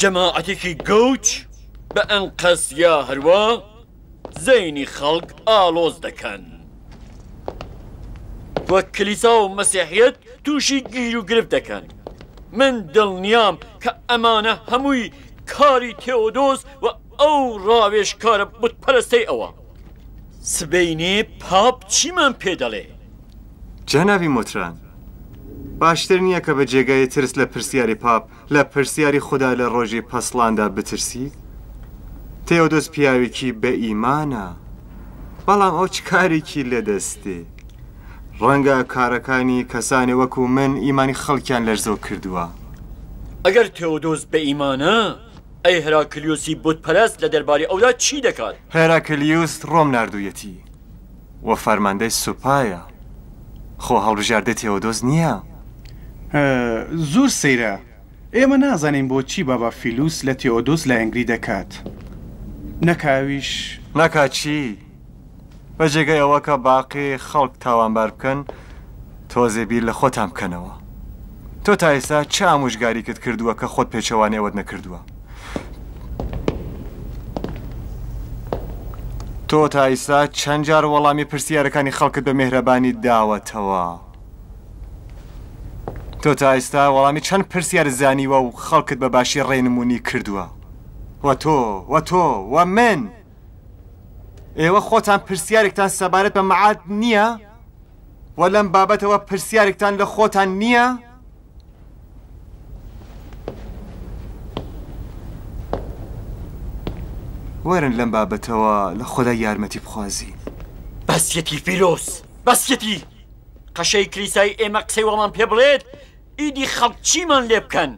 جەماعەتێکی گەوج بە ئەنقەست یا هەروا زەینی خەڵک ئاڵۆز دەکەن و کلیسا و مەسیحیەت تووشی گیروگرفت دەکەن. من دڵنیام کە ئەمانە هەمووی کاری تێئۆدۆس و ئەو ڕاوێژکارە بتپەرستەی ئەوە. سبەینێ پاپ چیمان پێ دەڵێ؟ جەنابی مۆتران، باشتر نییە کە بە جێگای ترس لە پرسیاری پاپ، لە پرسیاری خودا لە ڕۆژی پەسڵاندا بترسی؟ تێئۆدۆس پیاوێکی بە ئیمانە، بەڵام ئەو چ کارێکی لە دەست دێ؟ ڕەنگە کارەکانی کەسانی وەکوو من ئیمانی خەڵکیان لەرزۆک کردووە. ئەگەر تێئۆدۆس بە ئیمانە، ئەی هێراکلیوسی بتپەرست لە دەرباری ئەودا چی دەکات؟ هێراکلیوس ڕۆم ناردوویەتی و فەرماندەی سوپایە. خۆ هەڵبژاردەی تێئۆدۆس نییە. زۆر سەیرە. ئێمە نازانین بۆچی بابا فیلوس لە تێئۆدۆس لایەنگری دەکات. نەکا ئەویش. نەکا چی؟ بە جێگای ئەوە کە باقی خەڵک تاوانبار بکەن، تۆزێ بیر لە خۆتان بکەنەوە. تۆ تا ئێستا چ ئامۆژگاریکت کردووە کە خۆت پێچەوانەی ئەوەت نەکردووە؟ تۆ تا ئیستا چەند جار وەڵامی پرسیارەکانی خەڵکت بە مێهرەبانی داوەتەوە؟ تۆ تا ئیستا وەڵامی چەند پرسیارت زانیوە و خەڵکت بە باشی ڕێنمونی کردووە؟ وە تۆ، وە تۆ، وە من! ئێوە خۆتان پرسیارێکتان سەبارەت بە مەعاد نییە؟ وە لەم بابەتەوە پرسیارێکتان لە خۆتان نییە؟ وەرن لەم بابەتەوە لە خودا یارمەتی بخوازین. بەسیەتی فیلۆس، بەسیەتی! قەشەی کلیسای ئێمە قسەی وامان پێ بڵێت، ئیدی خەڵک چیمان لێ بکەن؟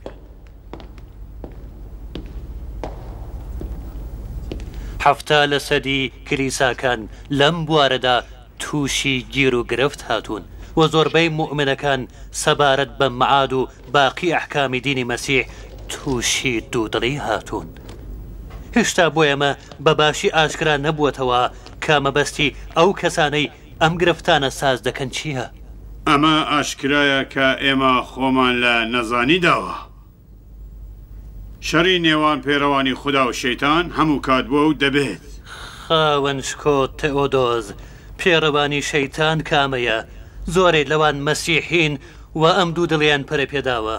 70 لە سەدی کلیساکان لەم بوارەدا تووشی گیروگرفت هاتوون و زۆربەی موئمنەکان سەبارەت بە مەعاد و باقی ئەحکامی دینی مەسیح تووشی دوودڵی هاتوون. هێشتا بۆ ئێمە بە باشی ئاشکرا نەبووەتەوە کە مەبەستی ئەو کەسانەی ئەم گرفتانە ساز دەکەن چییە؟ ئەمە ئاشکرایە کە ئێمە خۆمان لە نەزانی داوە. شەڕی نێوان پەیڕەوانی خودا و شەیتان هەموو کات بووە و دەبێت. خاوەن شکۆ تئۆدۆز، پێڕەوانی شەیتان کامەیە؟ زۆرێ لەوان مەسیحین و ئەم دوودڵیان پەرەپێداوە.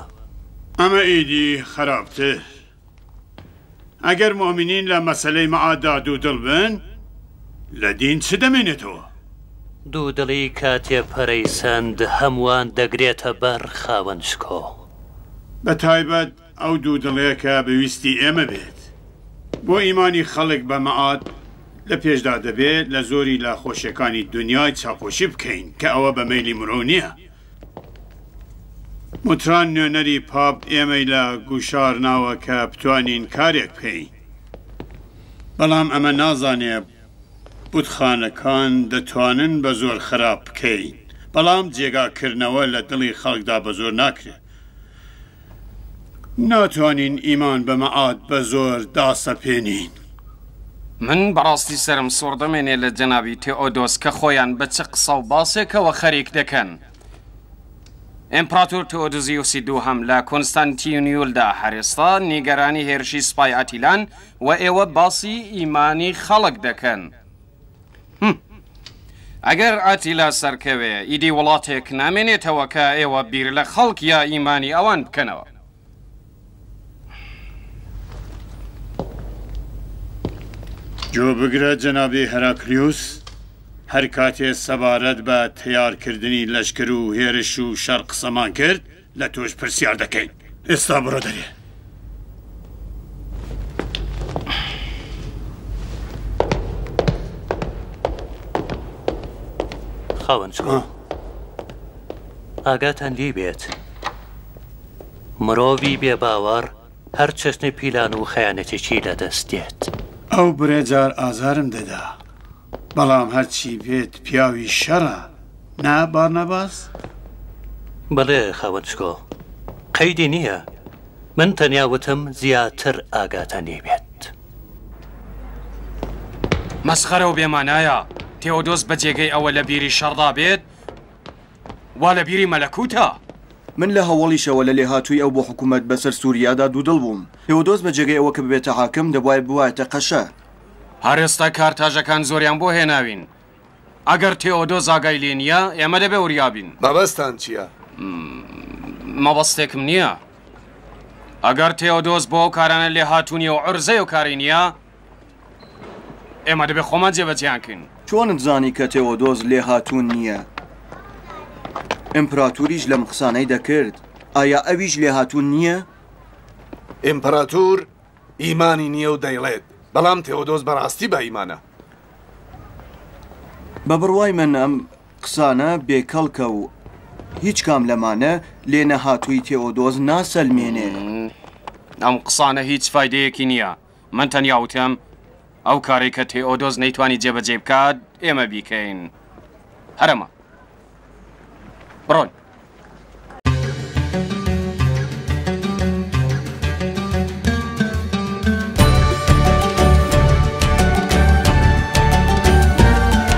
ئەمە ئیدی خەراپتر. ئەگەر موئمینین لە مەسەلەی مەعاددا دوودڵ بن، لە دین چ دەمێنێتەوە؟ دوودڵی کاتێ پەرەی سەند هەمووان دەگرێتە بەر خاوەن شکۆ. بە تایبەت ئەو دوودڵیە کە بە ویستی ئێمە بێت. بۆ ئیمانی خەڵک بە مەعاد لە پێشدا دەبێ لە زۆری لە خۆشیەکانی دونیای چاپۆشی بکەین کە ئەوە بە مەیلی مرۆ نیە. موتران نوێنەری پاپ ئێمەی لە گوشار ناوە کە بتوانین کارێک بکەین. بەڵام ئەمە نازانێ بتخانەکان دەتوانن بە زۆر خراپ بکەین، بەڵام جێگا کردنەوە لە دڵی خەڵکدا بە زۆر ناکرێ. ناتوانین ئیمان بە مەعاد بە زۆر داسەپێنین. من بەڕاستی سەرم سوڕدەمێنێ لە جەنابی تێئۆدۆس کە خۆیان بە چ قسە و باسێکەوە خەریک دەکەن. ئیمپراتۆر تئۆدوزیوسی دووهەم لە کۆنستانتینیولدا هەر ئێستا نیگەرانی هێرشی سپای ئاتیلان و ئێوە باسی ئیمانی خەڵک دەکەن. هم. ئەگەر ئاتیلا سەرکەوێ ئیدی وڵاتێک نامێنێتەوە کە ئێوە بیر لە خەڵک یا ئیمانی ئەوان بکەنەوە. گوێ بگرە جەنابی هەراکلیوس، هەر کاتێ سەبارەت بە تەیار کردنی لەشکر و هێرش و شەڕ قسەمان کرد، لە تۆش پرسیار دەکەین. ئێستا بڕۆ دەرێ. خاوەن شکۆ، ئاگاتان لێی بێت. مرۆڤی بێ باوەڕ هەر چەشنە پیلان و خەیانەتێکی لە دەست دێت. ئەو برێ جار ئازارم دەدا، بەڵام هەرچی بێت پیاوی شەڕە، نا بارناباس؟ بەڵێ خاوەن شکۆ، قەیدی نییە، من تەنیا وتم زیاتر ئاگاتان لێی بێت. مەسخەرە و بێ مانایە، تێئۆدۆس بە جێگەی ئەوە لە بیری شەڕدا بێت، وا لە بیری مەلەکوتە. من لە هەوەڵیشەوە لە لێهاتووی ئەو بۆ حکوومەت بەسەر سووریادا دوودڵ بووم. تێئۆدۆس بە جێگەی ئەوە کە ببێتە حاکم، دەبوایە ببوایەتە قەشە. هەر ئێستا کارتاژەکان زۆریان بۆ هێناوین. ئەگەر تێئۆدۆس ئاگای لێ نییە، ئێمە دەبێ وریا بین. مەبەستان چییە؟ مەبەستێکم نییە. ئەگەر تێئۆدۆس بۆ ئەو کارانە لێهاتوو نییە و عورزەی ئەو کارەی نییە، ئێمە دەبێ خۆمان جێبەجێیان کەین. چۆنت زانی کە تێئۆدۆس لێهاتوو نییە؟ ئیمپراتوریش لەم قسانەی دەکرد. ئایا ئەویش لێهاتوو نییە؟ ئیمپراتور ئیمانی نییە و دەیڵێت، بەڵام تێئۆدۆس بەڕاستی بە ئیمانە. بە بڕوای من ئەم قسانە بێ کەڵکە و هیچ کام لەمانە لێنەهاتووی تێئۆدۆس ناسەلمێنێ. ئەم قسانە هیچ فایدەیەکی نییە. من تەنیا وتم ئەو کارەی کە تێئۆدۆس نەیتوانی جێبەجێی بکات ئێمە بیکەین. هەر ئەمە. بڕۆن.